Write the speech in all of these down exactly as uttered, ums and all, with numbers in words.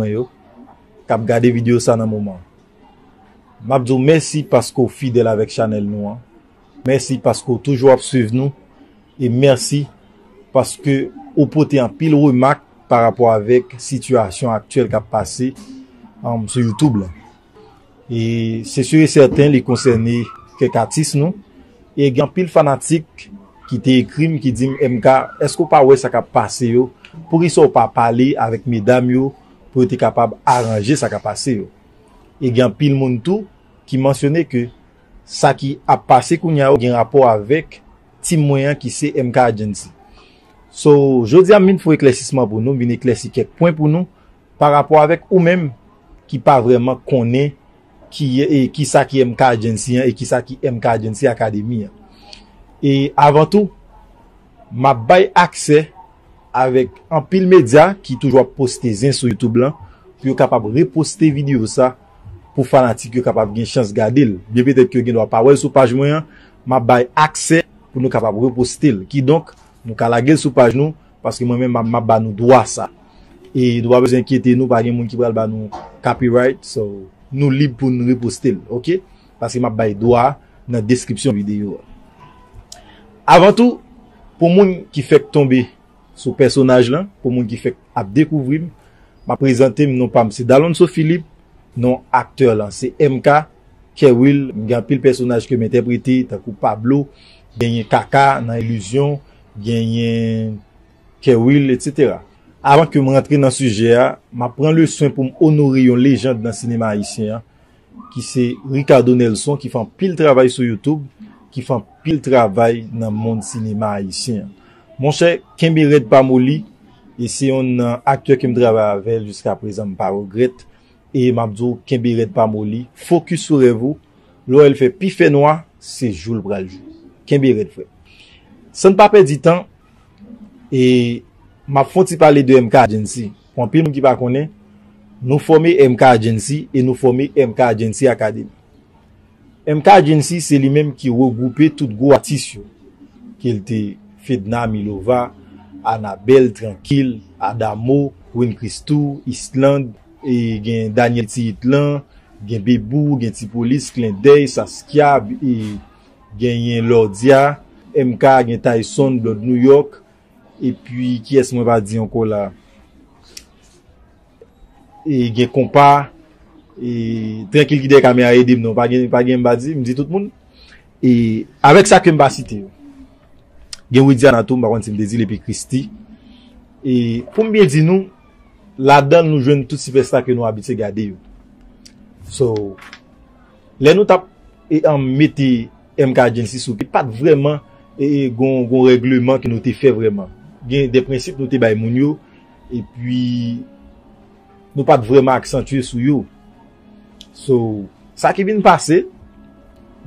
mwen yo k ap gade videyo sa nan moman. M ap di w mèsi paske w fidèl avèk chanèl nou an. Mèsi paske w toujou ap swiv nou. E mèsi paske ou pote anpil remak pa rapò avèk sitiyasyon aktyèl k ap pase, um, sou YouTube la. E se sur e sèten, li konsène kèk atis nou. E gen anpil fanatik ki te ekri m, ki di m, "M K, èske w pa wè sa k ap pase yo? Poukisa w pa pale avèk medam yo pou yo te kapab aranje sa k ap pase yo?" E gen anpil moun tou ki mansyone ke sa ki ap pase kounye a yo gen rapò avèk team mwen an ki se M K Agency. So, jodi a m vin fè eklèsisman pou nou, m vin eklèsi kèk pwen pou nou pa rapò avèk ou menm ki pa vrèman konnen ki, e, kisa ki M K Agency an e kisa ki M K Agency Academy an. E avan tou, m ap bay aksè avèk anpil medya ki toujou ap poste zen sou YouTube lan pou yo kapab reposte videyo sa pou fanatik yo kapab gen chans gade l. Byen petèt ke yo gen dwa pa wè l sou paj mwen an, m ap bay aksè pou nou kapab reposte l. Kidonk, nou ka lage l sou paj nou, paske mwen menm m ap, m ap ba nou dwa sa. E nou pa bezwen enkyete nou, pa gen moun ki pral ba nou copyright, so nou lib pou n reposte l, oke? Paske m ap bay dwa a nan deskripsyon videyo a. Avan tou, pou moun ki fèk tonbe sou pèsonaj lan, pou moun ki fèk ap dekouvri m, m ap prezante m, non pa m se Dalonso Philippe, non aktè lan se M K, Kerwill, m gen anpil pèsonaj ke m entèprete, tankou Pablo, genyen Kaka nan Ilizyon, genyen Kerwill, etsetera. Avan ke m rantre nan sijè a, m ap pran le swen pou m onore yon lejand nan sinema ayisyen an, ki se Ricardo Nelson, ki fè anpil travay sou YouTube, ki fè anpil travay nan mond sinema ayisyen an. Monchè, kenbe rèd pa moli, e se yonn nan aktè ke m travay avè l jiska prezan, m pa regrèt. E m ap di w, kenbe rèd pa moli, fokis sou rèv ou. Lè w wè l fè pi fè nwa, se jou l pral jou. Kenbe rèd, frè. San n pa pèdi tan, e m ap fè yon ti pale de M K Agency. Pou anpil moun ki pa konnen, nou fòme M K Agency e nou fòme M K Agency Academy. M K Agency se li menm ki regwoupe tout gwo atis yo, ke l te Fedna Milova, Anabel, Trankil, Adamo, Win Christoo, Island, e gen Daniel Ti Itlan, gen Bebou, gen Ti Polis, Klendèy, Saskia, e genyen Lordia, M K, gen Tyson, Blood New York, epi kiyès mwen pa di ankò la? E gen Konpa, e Trankil ki dèyè kamera ede m non, pa gen, pa gen m pa di, m di tout moun. E avèk sa ke m pa site yo. Gen Widiana tou, m pa konn si m te di l, epi Christy. E pou m byen di nou, ladan l nou jwenn tout sipèsta ke nou abitye gade yo. So, lè nou t ap, e, an, mete M K Agency sou pye, pa t vrèman, e, e, gon, gon règleman ke nou te fè vrèman. Gen de prensip nou te bay moun yo, epi nou pa t vrèman aksantye sou yo. So, sa ki vin pase,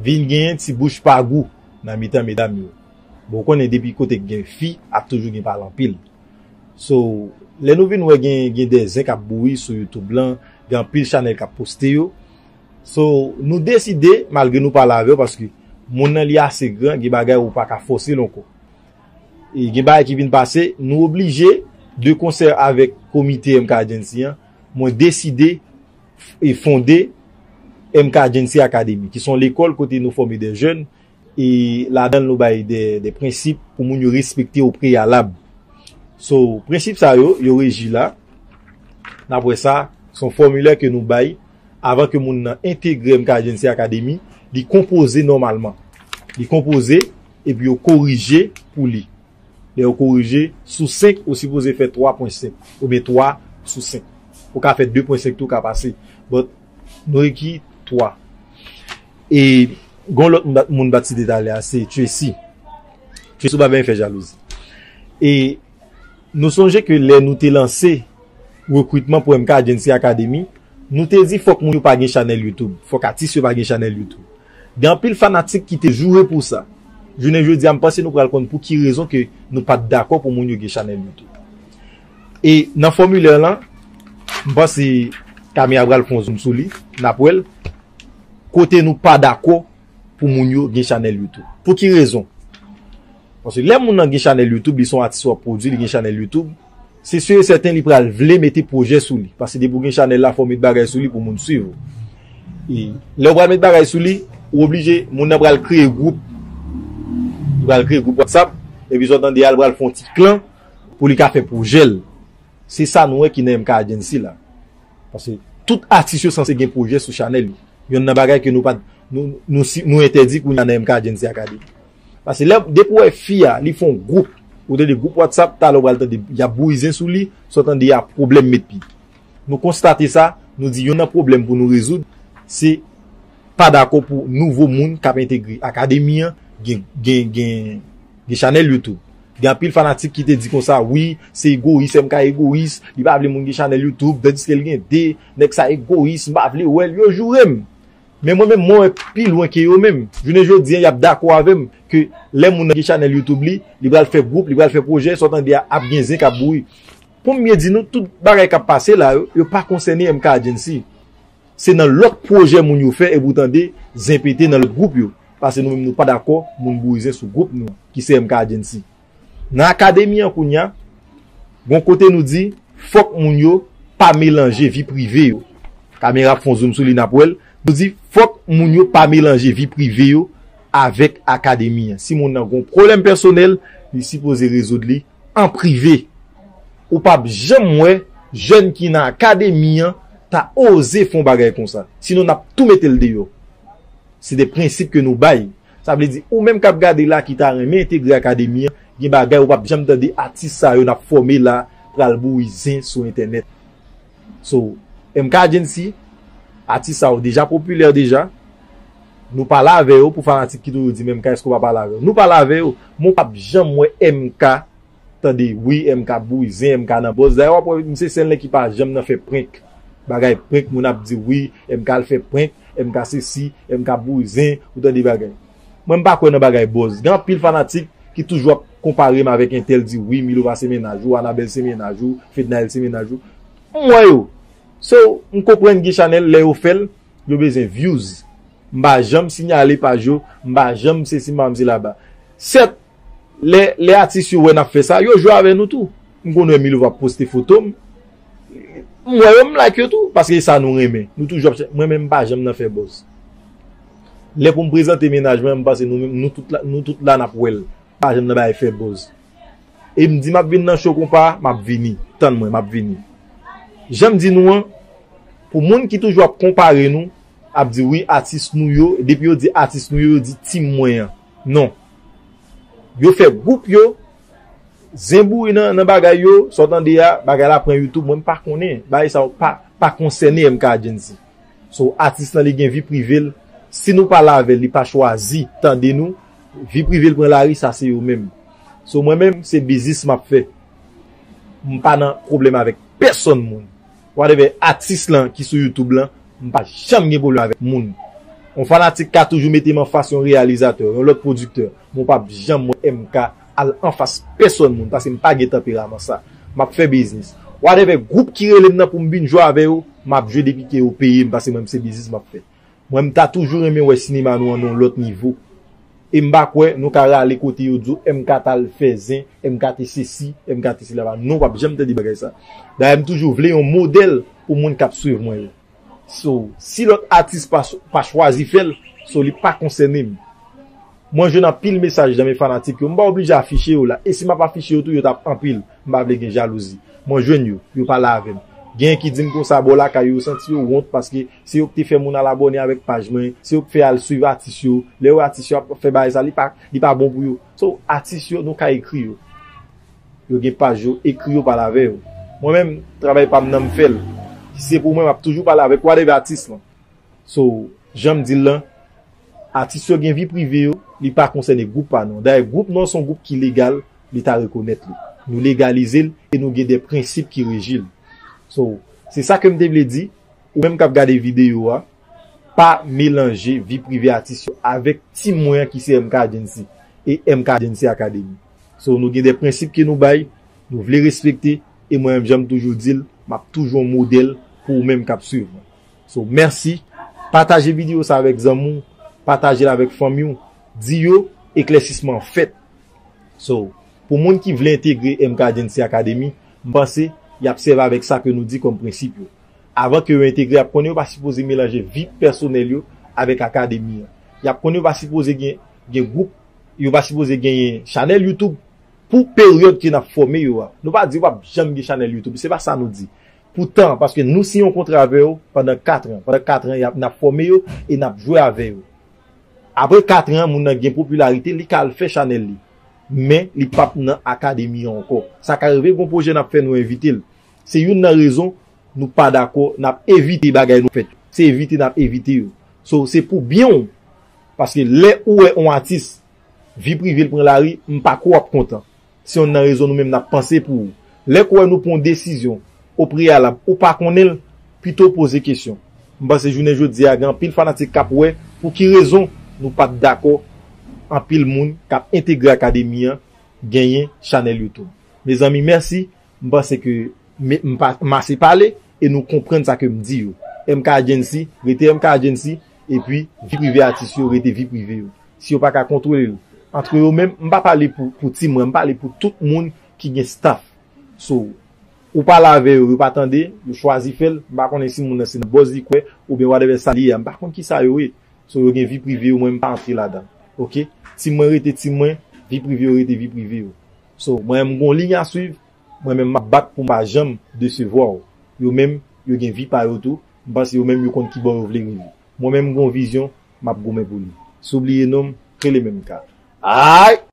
vin genyen ti bouch pa gou nan mitan medam yo. Bon, ou konnen depi kote k gen fi, ap toujou gen pale anpil. So, lè nou vin wè gen, gen de zen k ap bouyi sou YouTube lan, gen anpil chanèl k ap poste yo. So, nou deside, malgre nou pale avè yo, paske moun nan li ase gran, gen bagay ou pa ka fòse l ankò. E gen bagay ki vin pase, nou oblije, de konsè avèk komite M K Agency an, mwen deside f-, e fonde M K Agency Academy, ki se yon lekòl kote nou fòme de jèn, e ladan l nou bay de, de prensip pou moun yo respekte o preyalab. So, prensip sa yo, yo reji la. N ap wè sa, se yon fòmilè ke nou bay avan ke moun nan entegre M K Agency Academy, li konpoze nòmalman. Li konpoze, epi yo korije pou li. Lè yo korije, sou senk, ou sipoze fè twa pwen senk, oubyen twa sou senk. Ou ka fè de pwen senk tou ka pase. But, nou ekri twa. E gon lòt moun bat, moun bat site talè a, se Tracy. Tracy ou pa bezwen fè jalouzi. E nou sonje ke lè nou te lanse rekritman pou M K Agency Academy, nou te di fòk moun yo pa gen chanèl YouTube, fòk atis yo pa gen chanèl YouTube. Gen anpil fanatik ki te joure pou sa. Jounen jodi a, m panse nou pral konn pou ki rezon ke nou pa t dakò pou moun yo gen chanèl YouTube. E nan fòmilè lan, m panse Camille pral fè yon zoom sou li, n ap wè l. Kote nou pa dakò pou moun yo gen chanèl YouTube. Pou ki rezon? Paske lè moun nan gen chanèl YouTube, li se yon atis w ap pwodui, li gen chanèl YouTube, Se si e sèten li pral vle mete pwojè sou li. Paske depi w gen chanèl la, fò w met bagay sou li pou moun swiv ou. E lè w pral met bagay sou li, ou oblije, moun nan pral kreye gwoup. Li pral kreye gwoup WhatsApp, epi sa w tande a, li pral fè yon ti klan pou li ka fè pwojè l. Se sa nou wè ki nan M K Agency la. Paske tout atis yo sanse gen pwojè sou chanèl yo. Yonn nan bagay ke nou pa, nou, nou, si- nou entèdi kounye a nan M K Agency Academy. Paske lè, depi w wè fi a, li fè yon gwoup, ou tande gwoup WhatsApp, talè w pral tande, y ap bouri zen sou li, sa w tande a pwoblèm met pye. Nou konstate sa, nou di yonn nan pwoblèm pou nou rezoud, se pa dakò pou nouvo moun k ap entegre akademi an gen, gen, gen, gen chanèl YouTube. Gen anpil fanatik ki te di konsa, wi, se egoyis, M K egoyis, li pa vle moun gen chanèl YouTube, tandiske l gen de, nèg sa egoyis, m pa vle wè l, yo joure m. Men mwen menm, mwen wè pi lwen ke yo menm. Jounen jodi a, y ap dakò avè m ke lè moun nan gen chanèl YouTube li, li pral fè gwoup, li pral fè pwojè, sa w tande a ap gen zen k ap bouri. Pou m byen di nou, tout bagay k ap pase la yo, yo pa konsène M K Agency. Se nan lòt pwojè moun yo fè epi w tande zen pete nan lòt gwoup yo. Paske nou menm nou pa dakò moun bouri zen sou gwoup nou an, ki se M K Agency. Nan akademi an kounye a, gon kote nou di, fòk moun yo pa melanje vi prive yo. Kamera ap fè yon zoom sou li, n ap wè l. Nou di, fòk moun yo pa melanje vi prive yo avèk akademi an. Si moun nan gon pwoblèm pèsonèl, li sipoze rezoud li an prive. Ou p ap janm wè jèn ki nan akademi an ta oze fè yon bagay konsa. Sinon, n ap tou mete l deyò. Se de prensip ke nou bay. Sa vle di, ou menm k ap gade la ki ta renmen entegre akademi an, gen bagay ou p ap janm tande atis sa yo n ap fòme la pral bouri zen sou entènèt. So, M K Agency, atis sa yo deja popilè deja. Nou pale avè yo pou fanatik ki toujou di, "M K, èske w pa pale avè yo?" Nou pale avè yo, men w p ap janm wè M K tande, wi, M K ap bouri zen, M K nan buzz. Dayè, w ap wè, misye sèl nèg ki pa janm nan fè prank. Bagay prank, moun ap di, wi, M K al fè prank, M K sesi, M K ap bouri zen, ou tande bagay. Mwen, m pa kwè nan bagay buzz. Gen anpil fanatik ki toujou ap konpare m avèk entèl, di, wi, Milova se mennaj ou, Anabel se mennaj ou, Fednaelle se mennaj ou. M wè yo. So, m konprann gen chanèl, lè yo fè l, yo bezwen views. M pa janm siyale paj yo, m pa janm sesi, m pa janm sela. Sèt, lè, lè atis yo wè n ap fè sa, yo jwe avè nou tou. M konn wè Milova ap poste foto m. M wè yo, m like yo tou, paske e sa nou renmen. Nou toujou ap chè-, mwen menm m pa janm nan fè buzz. Lè pou m prezante mennaj mwen, m panse nou menm, nou tout la, nou tout la n ap wè l. M pa janm nan bay fè buzz. E m di m ap vin nan show konpa, m ap vini. Tann mwen, m ap vini. Jan m di nou an, pou moun ki toujou ap konpare nou, ap di wi, atis nou yo, depi yo di atis nou yo, yo di team mwen an. Non. Yo fè gwoup yo, zen bouri nan, nan bagay yo, sa w tande a, bagay la pran YouTube, mwen m pa konnen. Bagay sa yo pa, pa konsène M K Agency. So, atis lan li gen vi prive l. Si nou pale avè l, li pa chwazi tande nou, vi prive l pran lari, sa se yo menm. So, mwen menm, se biznis m ap fè. M pa nan pwoblèm avèk pèsonn moun. Whatever atis lan ki sou YouTube lan, m pa janm gen pwoblèm avèk moun. Yon fanatik ka toujou mete m anfas yon reyalizatè, yon lòt pwodiktè, men w p ap janm wè M K al anfas pèsonn moun, paske m pa gen tanperaman sa. M ap fè biznis. Whatever gwoup ki rele m nan pou m vin jwe avè yo, m ap jwe depi ke yo peye m, paske mwen, se biznis m ap fè. Mwen, m ta toujou renmen wè sinema nou an nan yon lòt nivo. E m pa kwè nou ka rale kote yo di w M K t al fè zen, M K te sesi, M K te sela. Non, w p ap janm tande bagay sa. Dayè, m toujou vle yon modèl pou moun k ap swiv mwen yo. So, si lòt atis pa, pa chwazi fè l, so li pa konsène m. Mwen jwenn anpil mesaj nan men fanatik yo. M pa oblije afiche yo la. E si m ap afiche yo tou, yo t ap anpil. M pa vle gen jalouzi. Mwen jwenn yo, yo pale avè m. Genyen ki di m konsa, bò lakay yo, yo santi yo wont paske se yo ki te fè moun al abòne avèk paj mwen, se yo ki fè al swiv atis yo. Lè yo wè atis yo ap fè bagay sa, li pa, li pa bon pou yo. So, atis yo, nou ka ekri yo. Yo gen paj yo, ekri yo, pale avè yo. Mwen menm, travay pa m nan, m fè l. Si se pou mwen, m ap toujou pale avèk whatever atis lan. So, jan m di l lan, atis yo gen vi prive yo, li pa konsène gwoup pa nou an. Dayè, gwoup nou an se yon gwoup ki legal, Leta rekonèt li. Nou legalize l e nou gen de prensip ki reji l. So, se sa ke m te vle di, ou menm k ap gade videyo a, pa melanje vi prive atis yo avèk team mwen an ki se M K Agency e M K Agency Academy. So, nou gen de prensip ke nou bay, nou vle respekte, e mwen menm, jan m toujou di l, m ap toujou yon modèl pou ou menm k ap swiv mwen. So, mèsi. Pataje videyo sa avèk zanmi w, pataje l avèk fanmi w, di yo eklèsisman an fèt. So, pou moun ki vle entegre M K Agency Academy, M panse y ap sèvi avèk sa ke nou di kòm prensip yo. Avan ke yo entegre, y ap konnen yo pa sipoze melanje vi pèsonèl yo avèk akademi an. Y ap konnen yo pa sipoze gen, gen gwoup, yo pa sipoze genyen chanèl YouTube pou peryòd ke n ap fòme yo a. Nou pa di yo p ap janm gen chanèl YouTube, se pa sa nou di. Poutan, paske nou siyen yon kontra avè yo pandan kat an. Pandan kat an, y ap, n ap fòme yo e n ap jwe avè yo. Apre kat an, moun nan gen popilarite, li ka al fè chanèl li. Men, li p ap nan akademi an ankò. Sa ka rive, gon pwojè n ap fè, nou envite l. Se youn nan rezon nou pa dakò, n ap evite bagay nou fèt. Se evite n ap evite yo. So, se pou byen w. Paske lè ou wè yon atis, vi prive l pran lari, m pa kwè w ap kontan. Se youn nan rezon nou menm n ap panse pou ou. Lè k ou wè nou pran yon desizyon o preyalab, ou pa konnen l, pito poze kesyon. M panse jounen jodi a, gen anpil fanatik k ap wè pou ki rezon nou pa t dakò anpil moun k ap entegre akademi an genyen chanèl YouTube. Mezanmi, mèsi. M panse ke me- m pa- m ase pale e nou konprann sa ke m di yo. M K Agency rete M K Agency, epi vi prive atis yo rete vi prive yo. Si yo pa ka kontwole l antre yo menm, m pa pale pou, pou team mwen, m pale pou tout moun ki gen staff. So, ou pale avè yo, yo pa tande, yo chwazi fè l, m pa konnen si moun nan se nan buzz li kwè, oubyen whatever sa li ye a, m pa konn kisa yo ye. So, yo gen vi prive yo, mwen m pa antre ladan. Oke? Team mwen rete team mwen, vi prive yo rete vi prive yo. So, mwen menm m gon liy a swiv, mwen menm m ap bat pou m pa janm desevwa w. Yo menm, yo gen vi pa yo tou, m panse yo menm yo konn ki bò yo vle rive. Mwen menm m gon vizyon, m ap goumen pou li. Si w bliye non m, rele menm ka. Ay!